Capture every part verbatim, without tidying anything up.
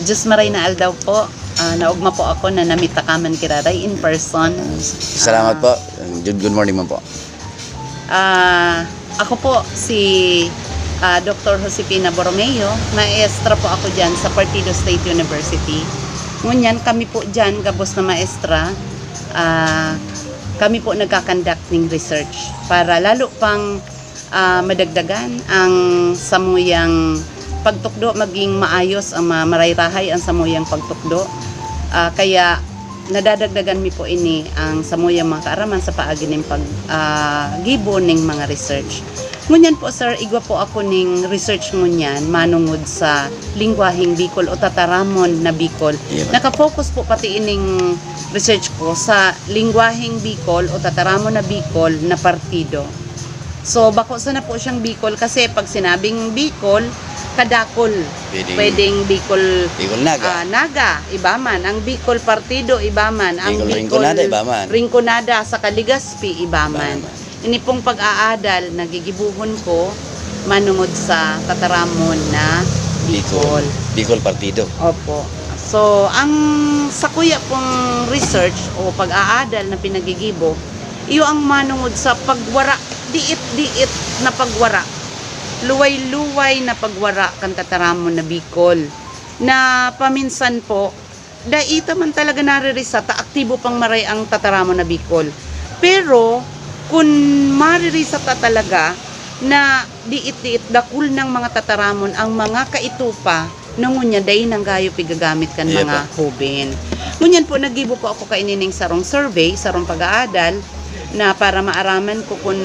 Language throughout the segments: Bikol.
Diyos maray na aldaw po, ah, naogma po ako na namita ka man giraray in person. Salamat Ah. po. Good, good morning man po. Ah, ako po si, ah, Doktor Josefina Borromeo, maestra po ako diyan sa Partido State University. Ngunyan kami po diyan, gabos na maestra, ah, kami po nagkakandak ning research para lalo pang, ah, madagdagan ang samuyang pagtukdo, maging maayos ang ma-, marayrahay ang samuyang pagtukdo. Ah, kaya nadadagdagan mi po ini ang samuyang mga kaaraman sa paagi nin pag, ah, gibo ning mga research. Ngunyan po, sir, igwa po ako ning research ngunyan manungod sa lengguwaheng Bicol o tataramon na Bicol. Iya ba? Naka-focus po pati ining research ko sa lengguwaheng Bicol o tataramon na Bicol na partido. So, bako sana po siyang Bicol kasi pag sinabing Bicol, kadakol. Pwedeng Pwedeng Bicol, Bicol Naga. ah, Naga, iba man. Ang Bicol Partido, iba man. Ang Bicol Bicol Rinconada, iba man. Rinconada sa Legazpi, iba Iba man. man. Ini pong pag-aadal na gigibohon ko manungod sa tataramon na Bicol. Bicol. Bicol Partido. Opo. So, ang sakuya pong research o pag-aadal na pinagigibo, iyo ang manungod sa pagwara, diit-diit na pagwara, luway-luway na pagwara kan tataramon na Bicol, na paminsan po, dai ta man talaga naririsa ta aktibo pang maray ang tataramon na Bicol. Pero, kun maririsa ta talaga na diit-diit dakul nang mga tataramon ang mga kaitupa na ngunyan dai nang gayo pigagamit kan Iya mga pa. hoben. Ngunyan po, naggibo po ako kaini ning sarong survey, sarong pag-aadal na para maaraman ko kun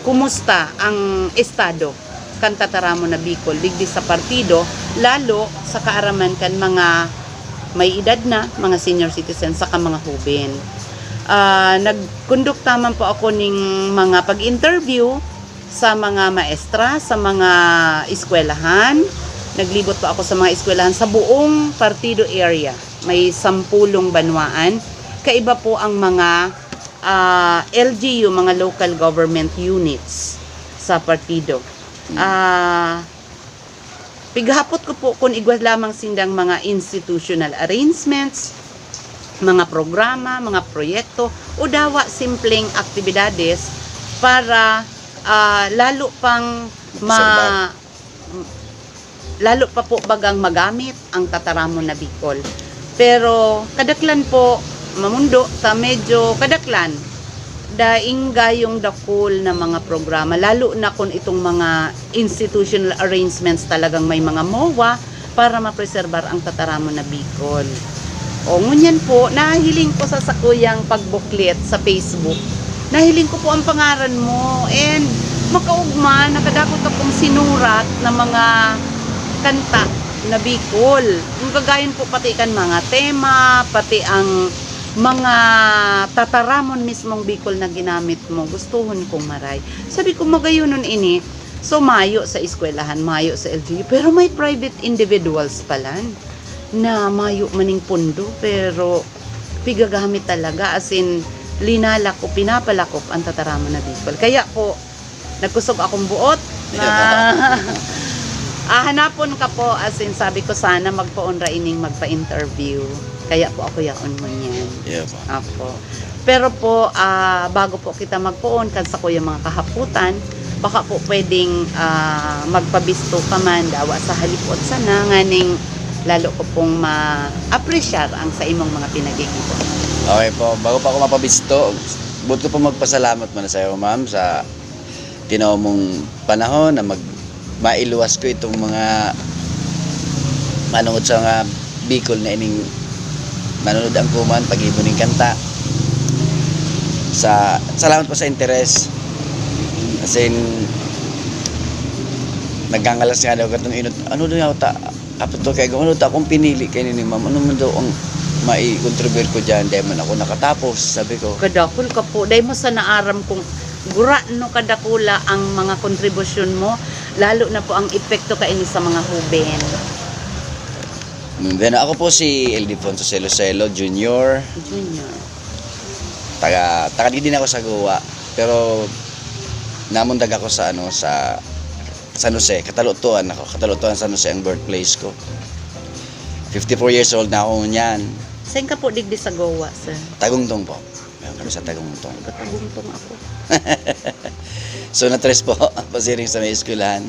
kumusta ang estado kan tataramon na Bicol digdi sa partido, lalo sa kaaraman kan mga may edad na, mga senior citizens, saka mga hoben. Ah, nagkondukta man po ako ning mga pag-interview sa mga maestra, sa mga eskwelahan. Naglibot po ako sa mga eskwelahan sa buong partido area. May sampulong banwaan. Kaiba po ang mga, ah, L G U, mga local government units sa partido. Hmm. Ah, pighapot ko po kun igwa lamang sindang mga institutional arrangements, mga programa, mga proyekto, o dawa simpleng aktibidades para, ah, lalo pang ma-, Obserbar. lalo pa po bagang magamit ang tataramon na Bicol. Pero kadaklan po, mamundo ta medyo kadaklan, daing gayong dakul na mga programa, lalo na kun itong mga institutional arrangements talagang may mga MOA para mapreserbar ang tataramon na Bicol. O, ngunyan po, nahiling ko sa sakuyang pagbuklit sa Facebook. Nahiling ko po ang pangaran mo, and makaugma, nakadakot akong sinurat na mga kanta na Bicol. Yung kagayon po pati kan mga tema, pati ang mga tataramon mismong Bicol na ginamit mo, gustuhon kong maray. Sabi ko, "Magayonon ini." So, mayo sa eskwelahan, mayo sa L G U, pero may private individuals palan na mayo maning pondo, pero pigagamit talaga, as in, linalako, pinapalakop ang tataramon na Bicol. Kaya po, nagkusog akong buot na, ah, hanapon ka po, as in, sabi ko, "Sana magpoon ra ining magpa-interview." Kaya po ako yaon ngunyan. Yeah, po. Apo. Pero po, ah, bago po kita magpoon kan sakuyang mga kahapotan, baka po pwedeng, ah, magpabisto ka man, dawa sa halipot sana, nganing lalo ko pong ma-apresyar ang sa imong mga pinagigibo. Okay po, bago pa ako mapabisto, buot ko po magpasalamat muna sa'yo, ma'am, sa tinao mong panahon na mag-, mailuwas ko itong mga manungod sa mga Bicol na ining manunod ang kuman, pag-ibo ning kanta. Sa, salamat po sa interes. As in, nagkangalas nga daw katong inot, ano daw yaw ta, apo to kay ano ta akong pinili kay ni ma'am, ano man daw ang maikontribute ko dyan, dahil man ako nakatapos, sabi ko. Kadakol ka po, dahil mo sa naaram kung gurano kadakula ang mga kontribusyon mo, lalo na po ang epekto kaini sa mga hoben. Then, ako po si Ildefonso Celocelo Junior. Junior. Taga, taga din ako sa Goa, pero namundag ako sa, ano, sa San Jose, Katalutuan ako. Katalutuan, San Jose ang birthplace ko. Fifty-four years old na ako ngunyan. Saan ka po digdi sa Goa, sir? Tagungtong po. Meron kami sa Tagungtong. Taga-Tagungtong ako. So, na-tres po ang pasiring sa may eskwelahan.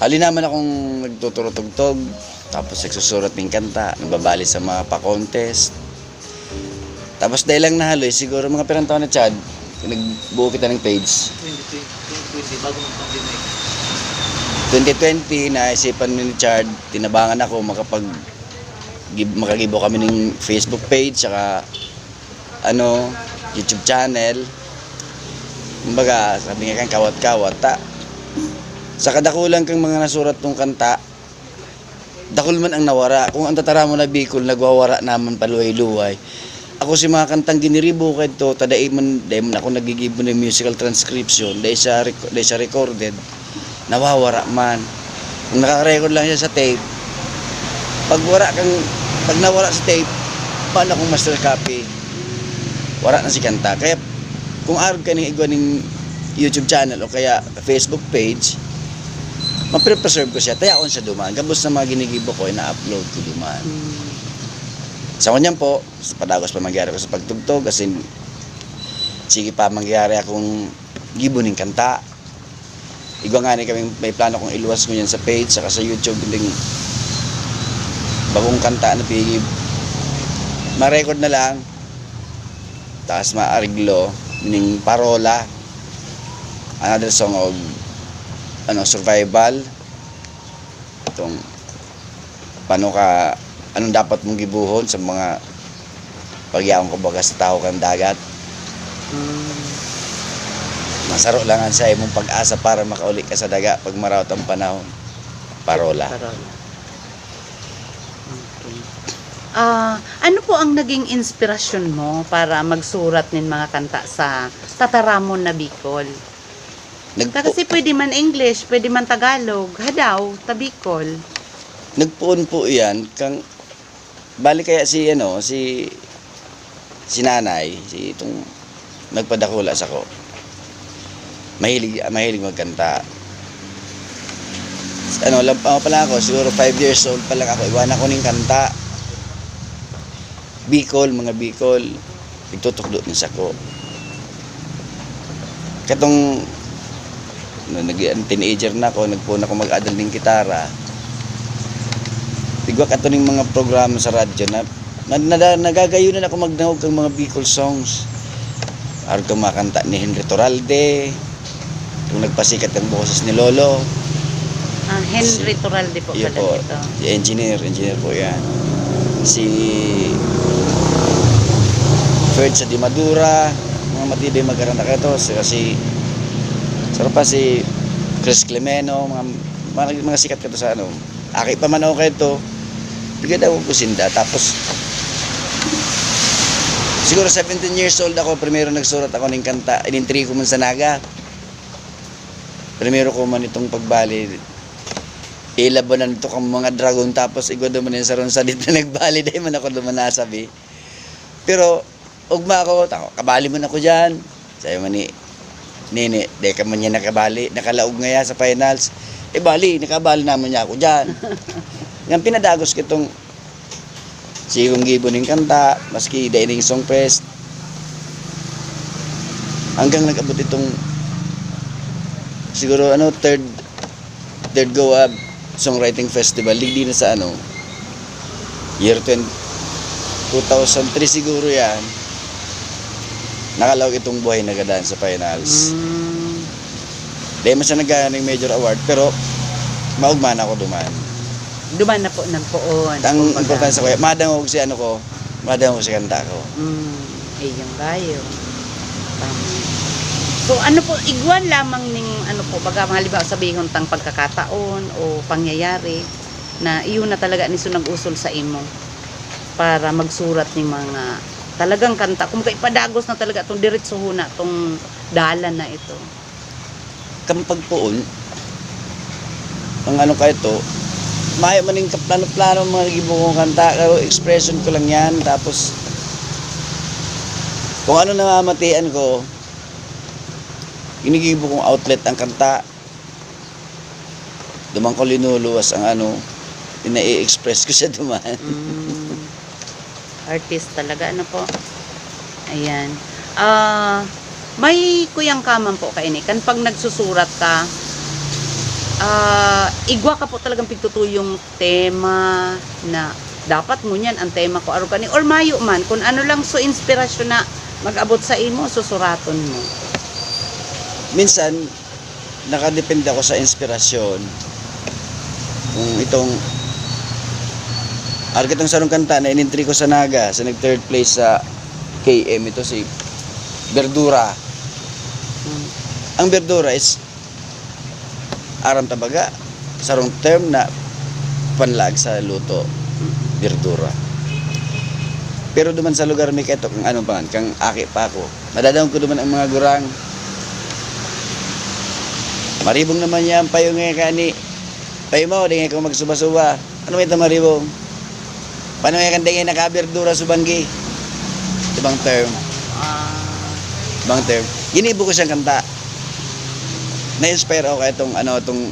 Hali naman akong nagtuturutugtog, tapos nagsusurat ng kanta, nababali sa mga pa-contest. Tapos dahil lang nahaloy, siguro mga pirang taon na, Chad, nagbuo kita ng page. twenty twenty, bago mag-pandemic. twenty twenty, naisipan ni Chad, tinabangan ako makapag gib- makagibo kami ng Facebook page, saka ano, YouTube channel. Kumbaga, sabi nga kan kawat-kawat, ta. Sa kadakulan kang mga nasurat kong kanta, dakul man ang nawara. Kung ang tataramon na Bicol, nagwawara naman paluway-luway. Ako si mga kantang giniribo kadto, ta dai man, dai man ako nagigibo ng musical transcription, dai siya rec- dai siya recorded, nawawara man. Kung naka-record lang siya sa tape, pag wara kang pag nawara sa tape, paano kung master copy? Wara na si kanta. Kaya kung arog ka ning igwa ning YouTube channel o kaya Facebook page, maprepreserve ko siya, tayaon siya duman. Gabos na mga ginigibo ko, ina-upload ko duman. Sa ngunyan po, padagos pa mangyari ko sa pagtugtog, as in, sige pa mangyari akong gibo ning kanta. Igwa nga ni kami, may plano kong iluwas ngunyan sa page saka sa YouTube, ding bagong kanta na pigi ma-record na lang, tas maareglo ning parola, another song of ano, survival. Itong paano ka, anong dapat mong gibuhon sa mga pagyaon, kumbaga, sa tahaw kan dagat. Masaro lang an saimong pag-asa para makauli ka sa daga pag maraot ang panahon. Parola. Parola. Okay. Ah, ano po ang naging inspirasyon mo para magsurat nin mga kanta sa tataramon na Bicol? Nagpo- Ta kasi pwede man English, pwede man Tagalog, hadaw, ta Bicol. Nagpoon po iyan kang, bali kaya si ano, si, si nanay, si itong nagpadakula sako. Mahilig, mahilig magkanta. Ano, lampa pa lang ako, siguro five years old pa lang ako, iwan ako ning kanta. Bicol, mga Bicol, nagtutukdo na sako. Katong, na, nag, teenager na ako, nagpoon ako mag-adal ning gitara. Igwa kato ning mga programa sa radyo na, na, na, nagagayunan ako magdangog kang mga Bicol songs. Arog kang mga kanta ni Henry Toralde, kung nagpasikat ang boses ni Lolo. Ah, Henry Toralde po Iyo pala po, ito. Si engineer, engineer po yan. Si Ferd sa Dimadura, mga matibay magkaranta kayo to. Si, si, saro pa si Chris Clemeno, mga, mga, mga sikat kato sa ano. Aki pa man ako kayo to, bigyan ako ko sinda. Tapos, siguro seventeen years old ako, primero nagsurat ako ng kanta, inintri ko man sa Naga. Primero ko man itong pagbali, ilabanan to kang mga dragon, tapos igwa duman yung sarong sadit na nagbali, dahil man ako duman nasabi. Pero, ugma ako, tako, kabali man ako dyan. Sabi man ni, Nini, di ka man niya nakabali, nakalaog ngaya sa finals. Eh, bali, nakabali naman niya ako dyan. Nga pinadagos kitong sigong gibo ning kanta, maski dai ning song fest. Hanggang nag-abot itong, siguro, ano, third, third Goa Songwriting Festival, digdi na sa, ano, year twenty, two thousand three siguro yan. Nakalaog itong Buhay Nagadan sa finals. Mm. Di man siya nagkaroon ng major award, pero maugma na ako duman. Duman na po, nagpoon. Ang kumbaga. Importante sa kuya, madangog si ano ko, madangog si kanta ko. Mm, iyong bayo. Tama. So, ano po, igwan lamang ning, ano po, baga, halimbawa, sabihon tang pagkakataon o pangyayari na iyon na talaga ni so nag-usol sa imo para magsurat ning mga talagang kanta. Kumbaga, ipadagos na talaga itong diretsohon na itong dalan na ito. Kan pagpoon, ang ano kaito, mayo man ning kaplano-plano mga gibo kong kanta, pero expression ko lang yan. Tapos, kung ano namamatian ko, ginigibo kong outlet ang kanta. Duman ko linuluwas ang ano, Nai-express ko siya duman. Mm. Artist talaga, ano po? Ayan. Ah, may kuyang ka man po kaini. Kan pag nagsusurat ka, ah, igwa ka po talagang pigtutuyong tema na dapat ngunyan ang tema ko, arog kani, or mayo man, kung ano lang so inspirasyon na mag-abot sa imo, susuraton mo. Minsan, nakadepende ako sa inspirasyon. Kung itong arog itong sarong kanta na inentry ko sa Naga, sa nag-third place sa K M, ito si Berdura. Mm. Ang berdura is, aram ta baga, sarong term na panlag sa luto, berdura. Pero duman sa lugar mi kaito, kang ano pa man, kang aki pa ako, nadadangog ko duman ang mga gurang, "Maribong naman yan, payo nga kani, payo mo, di nga ikaw magsuba-suba." Ano may tamaribong? Paano nga kan dai nakaberdura sa banggi? Ibang term. Ah, Ibang term. Ginibo ko siyang kanta. Na-inspire ako kaya itong, ano, itong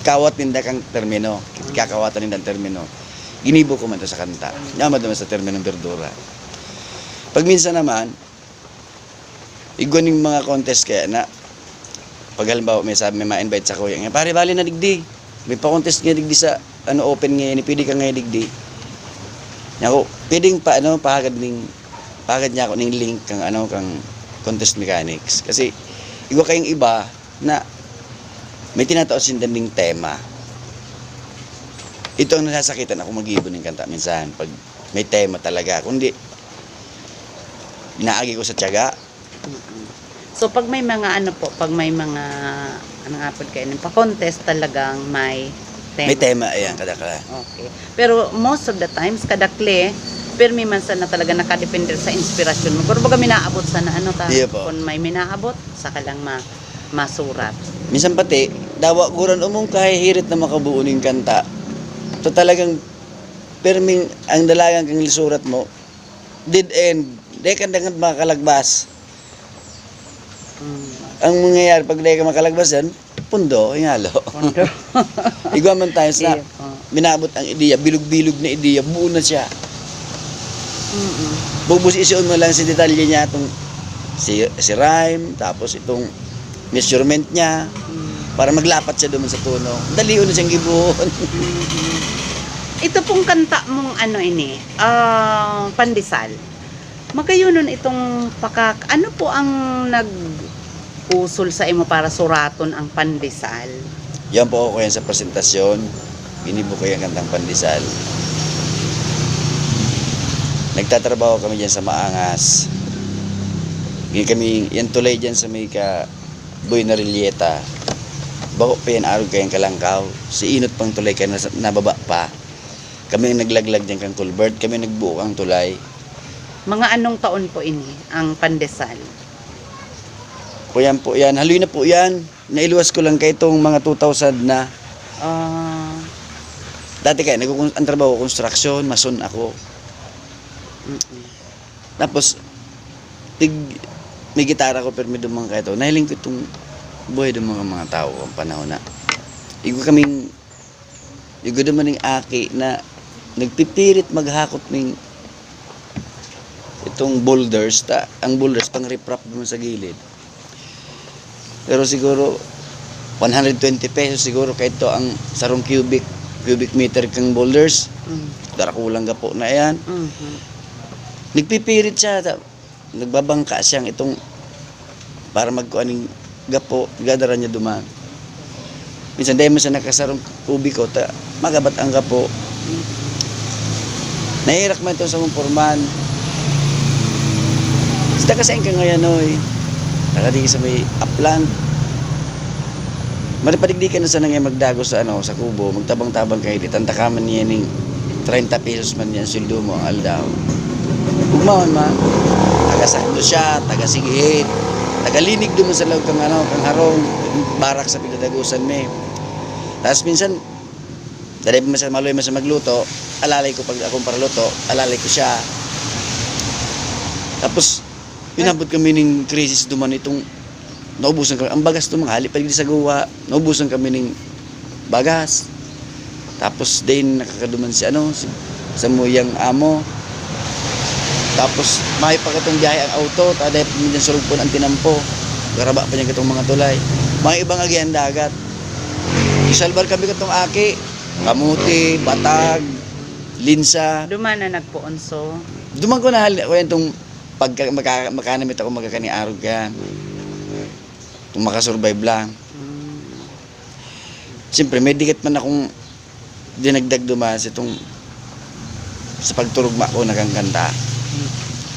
kawat ninda kang termino. Kakawatan ninda ang termino. Ginibo ko man to sa kanta. Naman naman sa terminong berdura. Pag minsan naman, igwa ning mga contest kaya na, pag halimbawa may sabi, may ma-invite sa kuya niya, "Pare, bali na digdi. May pa-contest nga digdi sa, ano, open nga ni, pwede ka nga digdi." Niya ako, "Pwedeng pa, ano, pahagad ning, pahagad niya ako ning link kang, ano, kang contest mechanics." Kasi, igwa kayong iba na may tinatao sinda ning tema. Ito ang nasasakitan ako mag-ibo ning kanta minsan, pag may tema talaga. Kundi, naagi ko sa tiyaga. mm-mm. So, pag may mga ano po, pag may mga, ano nga po kayo, pa-contest talagang may tema. May tema, ayan, kadakla. Okay. Pero most of the times, kadakle, pirmi man sana talaga nakadepende sa inspirasyon mo. Pero baga minaabot sana, ano ta, Iya po. Kung may minaabot, saka lang ma masurat. Minsan pati, dawa guran umong kahihirit na makabuo ning kanta. So talagang perming ang dalagan kang lisurat mo, dead end. Di ka dangad makakalagbas. Mm. Ang mangyayari pag di ka makalagbas yan, pundo, ingalo. Pundo. Igwa man tayo sa Iya po. Minabot ang ideya, bilog-bilog na ideya, buo na siya. Mm-mm. Bubus-ision mo lang si detalye niya, itong si, si rhyme, tapos itong measurement niya, Mm. para maglapat siya duman sa tono. Dali na siyang gibuhon. Mm-mm. Ito pong kanta mong ano ini, ah, Pandesal. Magayunon itong pakak-, ano po ang nag-usol sa imo para suraton ang Pandesal? Yan po ako yan sa presentasyon. Ginibo ko yung kantang Pandesal. Nagtatrabaho kami dyan sa Maangas. Yan kami, yan tulay dyan sa may ka Boy Narilieta. Baho pa yan, arog kayang kalangkaw. Si inot pang tulay kaya nasa, nababa pa. Kami ang naglaglag dyan kang culvert. Kami ang nagbuo kang tulay. Mga anong taon po ini ang Pandesal? Po yan po yan. Haloy na po yan. Nailuwas ko lang kay itong mga two thousand na. Ah, Dati kaya, nagkukon-, ang trabaho ko, construction, mason ako. mm-mm. Tapos, tig, may gitara ko, pero may dumang kaya ito. Nahiling ko itong buhay ng mga, mga tao ang panahon na. Igo kaming, igo naman yung aki na nagpipirit maghakot ng itong boulders. Ta, ang boulders, pang riprap naman sa gilid. Pero siguro, one hundred twenty pesos siguro kahit to ang sarong cubic, cubic meter kang boulders. Mm. Darakulang gapo na yan. Mhm. Nagpipirit siya, ta, nagbabangka siyang itong para magkuan ng gapo, gadara niya duman. Minsan dahil mo siya nakasarong tubig ko, ta, magabat ang gapo. Nahirak man ito sa mong porman. Sa taga saan ka ngayon, oy? Taga di sa may Upland. Maripadigdi ka na sa nangay magdago sa, ano, sa kubo, magtabang-tabang kayo, di tantakaman niya ning treinta pesos man yan, sweldo mo ang aldaw. Ugmaon ma, taga sakto siya, taga sigihit, taga linig duman sa loob kang, ano, kang harong, barak sa pigdadagusan mi. Tapos minsan, dali pa man sa maluya man sa magluto, alalay ko pag akong paraluto, alalay ko siya. Tapos, inabot kami ning krisis duman itong naubusan kami. Ang bagas itong mga hali pa digdi sa guwa, naubusan kami ning bagas. Tapos din nakakaduman si ano, si, samuyang amo. Tapos may pa katong biyahe ang auto, taday pa man dyan surugpon ang tinampo. Garaba pa niya katong mga tulay. Mga ibang agihan dagat. Isalbar kami katong aki, kamuti, batag, linsa. Duman na nagpuon, so? Duman ko na hali, ako yan tong pagka, maka, makanamit ako magkakaniarog ka. Kung makasurvive lang. Mm. Siyempre, may dikit man akong dinagdag duman sa itong, sa pagturugma ko, nagkakanta.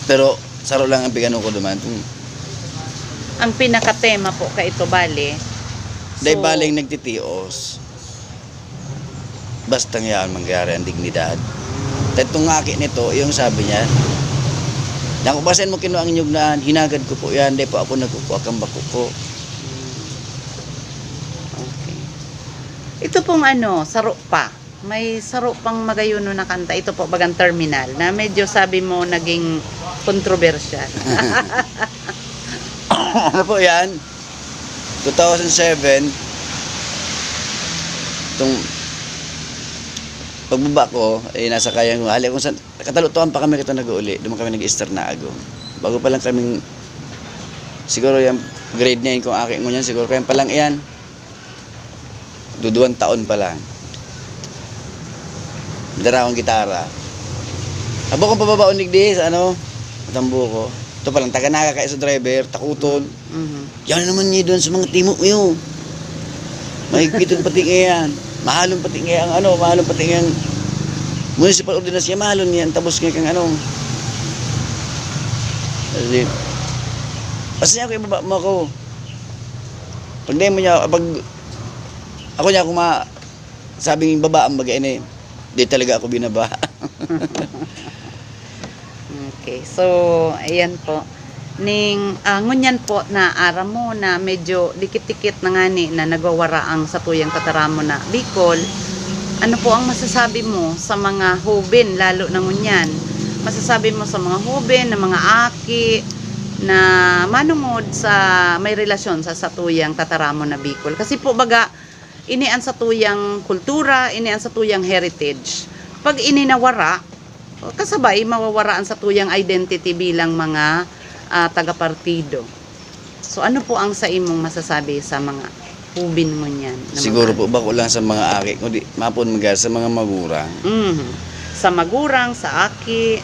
Pero saro lang ang pigano ko duman. Itong Ang pinakatema po ka ito, bale. Dahil So, baling nagtitios. Basta yaon mangyari ang dignidad. Itong aki nito, yung sabi niya, "Naku, basahin mo kinuha ang inyong naan, hinagad ko po yan, di po ako nagkukuha kang bako ko." Okay. Ito pong ano, saro pa. May saro pang magayon na kanta. Ito po, bagang terminal, na medyo sabi mo naging kontrobersyal. Ano po yan? Two thousand seven, itong pagbaba ko, eh, nasa kayang, hali kung saan, Katalutoan pa kami kita nag-uuli, doon kami nag-start na agom. Bago pa lang kaming, siguro yung grade nine kung aki ngunyan, siguro kaya pa lang iyan. Duduwang taon pa lang. Dara akong gitara. Abo kong pababaon digdi sa ano, Matambuco. Ito pa lang, taga Naga kayo sa driver, takuton. Mhm. Yan naman niya doon sa mga timo iyo. Mahigpiton pati ngayon. Mahalon pati ngayon ang ano, mahalon pati ngayon municipal ordinance niya, mahalon niya ang tabos ngayon kang ano. Kasi, basta niya ako ibaba mo ako. Pag dahil mo niya, pag ako niya, kung ma-, sabing baba ang bagay na eh, di talaga ako binaba. Okay. So, ayan po. Ning, ah, ngunyan po na aram mo na medyo dikit-dikit na ngani na nagwawara ang satuyang tataramon na Bicol. Ano po ang masasabi mo sa mga hoben, lalo na ngunyan? Masasabi mo sa mga hoben na mga aki na manungod sa may relasyon sa satuyang tataramon na Bicol? Kasi po baga, ini an satuyang kultura, ini an satuyang heritage. Pag ini nawara, kasabay mawawara an satuyang identity bilang mga, ah, taga-partido. So, ano po ang sa imong masasabi sa mga hoben ngunyan na mga Siguro po, bako lang sa mga aki, kundi mapon mga sa mga magurang. Mhm. Sa magurang, sa aki.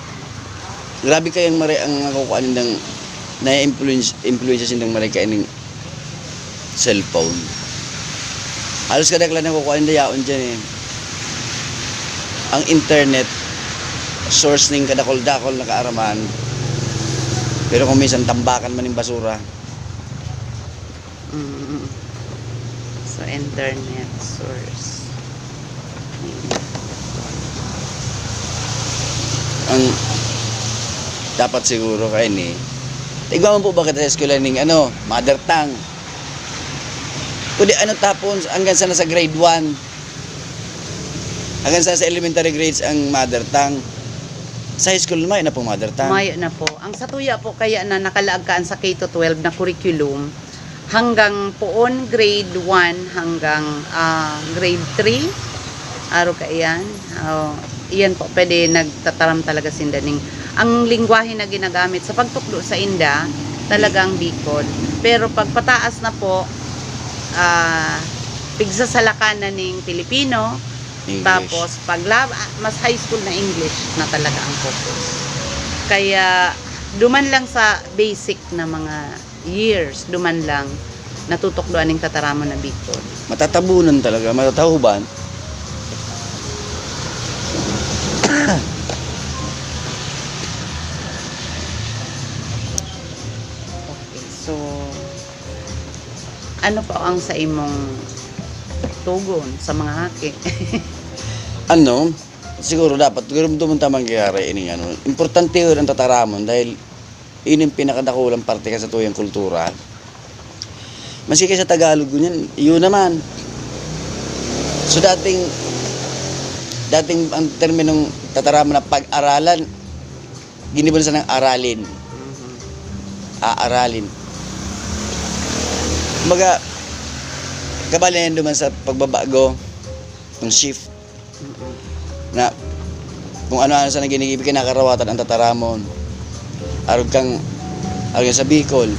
Grabe kayang mare ang nakukuha nindang, na-influence, influensya sindang mare kaining cellphone. Halos kadaklan na kukuha ninda yaon dyan eh. Ang internet, source ning kadakol-dakol na kaaraman. Pero kung minsan, tambakan man yung basura. Mm. So, internet source. Ang dapat siguro kaini, igwa man po ba kita sa eskwela ning ano, mother tongue? Kundi ano tapon, hanggang sa nasa grade one, hanggang sa, sa elementary grades ang mother tongue. Sa high school, mayo na pong mother tongue. Mayo na po. Ang satuya po kaya na nakalaag kaan sa K to twelve na curriculum, hanggang poon grade one hanggang, ah, grade three. Aro ka iyan. Oh, iyan po, pwede nagtataram talaga sinda ning, ang lengwahe na ginagamit sa pagtukdo sa inda, talagang Bicol. Pero pag pataas na po, ah, pigsasalakan na ning Pilipino, English. Tapos pag lab-, ah, mas high school na English na talaga ang focus. Kaya duman lang sa basic na mga years, duman lang natutukdoan ning tataramon na Bicol. Matatabunan talaga, matatahuban. Okay, so, ano pa ang sa imong tugon sa mga aki? Ano, siguro dapat girumduman ta mangyayari ining ano, importante yun ang tataramon dahil yun yung pinakadakulang parte ka sa tuyang kultura. Maski ka sa Tagalog, yun, yun naman. So, dating, dating ang terminong tataramon na pag-aralan, ginibo na sanang aralin. Mhm. Aaralin. Kumbaga, kabali na yan duman sa pagbabago ng shift. Na kung ano-ano sa naginigibi, kinakarawatan ang tataramon. Arog kang, arog sa Bicol.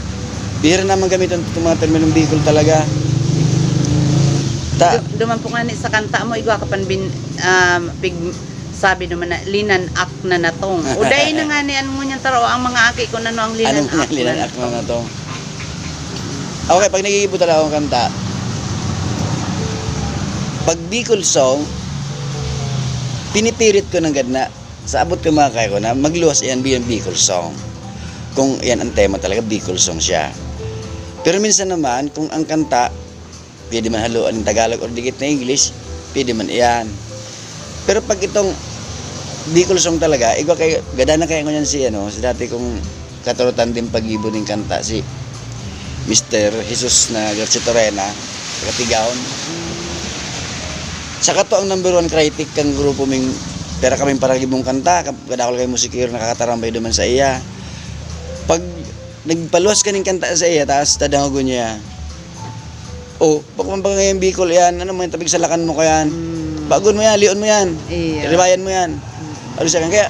Bihira naman gamiton itong mga terminong Bicol talaga. Ta- Du- duman po nga ni sa kanta mo, igwa ka pan bin, um, pig, sabi naman na, "Linan-ak na natong." O, dai na nga ni, ano ngunyan taro, ang mga aki kung ano ang Anong linan-ak na linan-ak na natong. Okay, pag nagigibo talaga akong kanta, pag Bicol song, pinipirit ko ng gadna. Sa abot ko mga kaya ko na magluwas iyan bilang Bicol song. Kung iyan ang tema talaga, Bicol song siya. Pero minsan naman, kung ang kanta, pwede man haluan ng Tagalog or dikit na English, pwede man iyan. Pero pag itong Bicol song talaga, igwa kay, gada na kaya ko niyan si, ano, si dati kong katurutan din pag-ibo ning kanta, si Mister Jesus na Garcitorena, taga Tigaon. Saka to ang number one critic kang grupo ming, pera kaming paragibong kanta, kap-, kadakol kay musikero nakakatarambay duman sa iya. Pag nagpaluwas ka ning kanta sa iya, taas tadangogon niya. Oh, bako man ba ngayon Bicol yan? Ano mo yan? Tabig salakan mo ko yan? Mm. Bagon mo yan, lion mo yan. Iya. Ribayan mo yan. Mm. Ano siya kan? Kaya,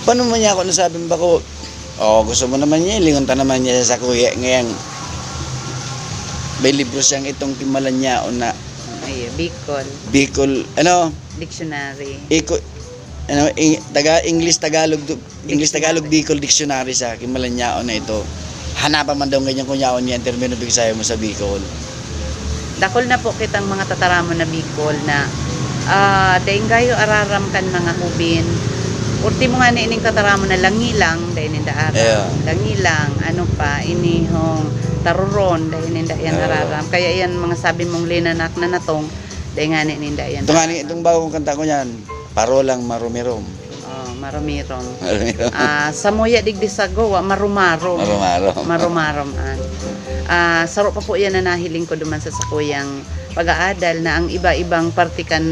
paano mo niya ako nasabing bako? Oh, gusto mo naman niya, lingon ta naman niya sa kuya ngayon. May libro siyang itong Kimalanyaon na Ay, Bicol. Bicol, ano? Dictionary. Iko, ano, Eng-, Taga-, English, Tagalog, du-, English, Tagalog, Dictionary. Bicol Dictionary sa Kimalanyaon na ito. Hanapan man daw ngayon kung yaon niya ang termino Bisaya mo sa Bicol. Dakol na po kitang mga tataramon na Bicol na, ah, daing gayo araram kan mga hubin. Ultimo nga ni ining tataramon na langilang, dai ninda aram. Yeah. Langilang, ano pa, inihong taruron, dai ninda yan Taruron. Araram. Kaya yan mga sabi mong linanak na natong, dai nga ni ninda yan Ito nga ni, aram. Itong bagong kanta ko niyan, Parolang Marumirom. Oh, marumirom. Marumirom. Ah, samuya digdi sa Goa, marumarom. Marumarom. Marumarom, an. Ah, saro pa po yan na nahiling ko duman sa sakuyang pag-aadal na ang iba-ibang parte kan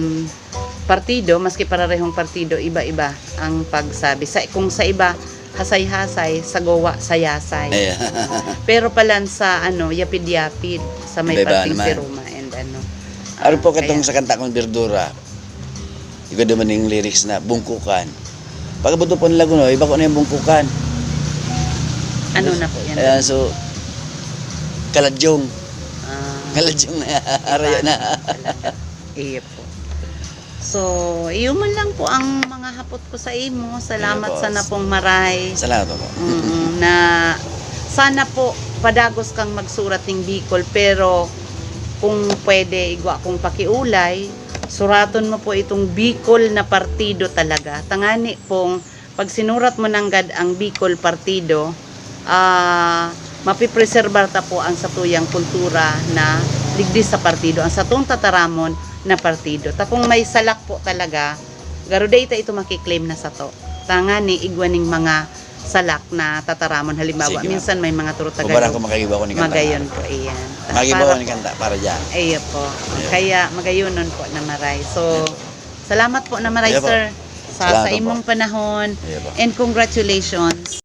partido, maski pararehong partido, iba-iba ang pagsabi. Sa, kung sa iba, hasay-hasay, sa Goa, sayasay. Ayan. Pero palan sa, ano, yapid-yapid, sa may Iba-iba parteng naman. Siruma and ano. Ari po Ah, katong kaya sa kanta kong Berdura. Igwa duman ning lyrics na bungkukan. Pag-abot mo pang Lagonoy, bako na yung bungkukan. Ano na po yan? Ayan, so, kaladyong. Ah. Kaladyong na. Arayo na. Talaga. Iyo po. So, iyo man lang po ang mga hapot ko sa imo. Salamat Iyo po. Sana pong maray. Salamat po. Mm, na sana po padagos kang magsurat ning Bicol, pero kung pwede, igwa kong pakiulay, suraton mo po itong Bicol na partido talaga. Tangani pong pag sinurat mo nanggad ang Bicol partido, ah, mapipreserbar ta po ang satuyang kultura na digdi sa partido, ang satong tataramon na partido. Ta kung may salak po talaga, garo dai ta ito makiklaim na sato. Tangani igwa ning mga salak na tataramon. Halimbawa, Sige, ma'am. Minsan may mga turo Tagalog. Kubaran ko, makagibo ako ni kanta. Magayon po, iyan. Magagibo ako ni kanta para dyan. Iyo po. Iyo. Kaya magayonon po na maray. So, Iyo po. Salamat po na maray, Iyo po. Sir, sa, Salamat sa po. Imong panahon. Iyo po. And congratulations.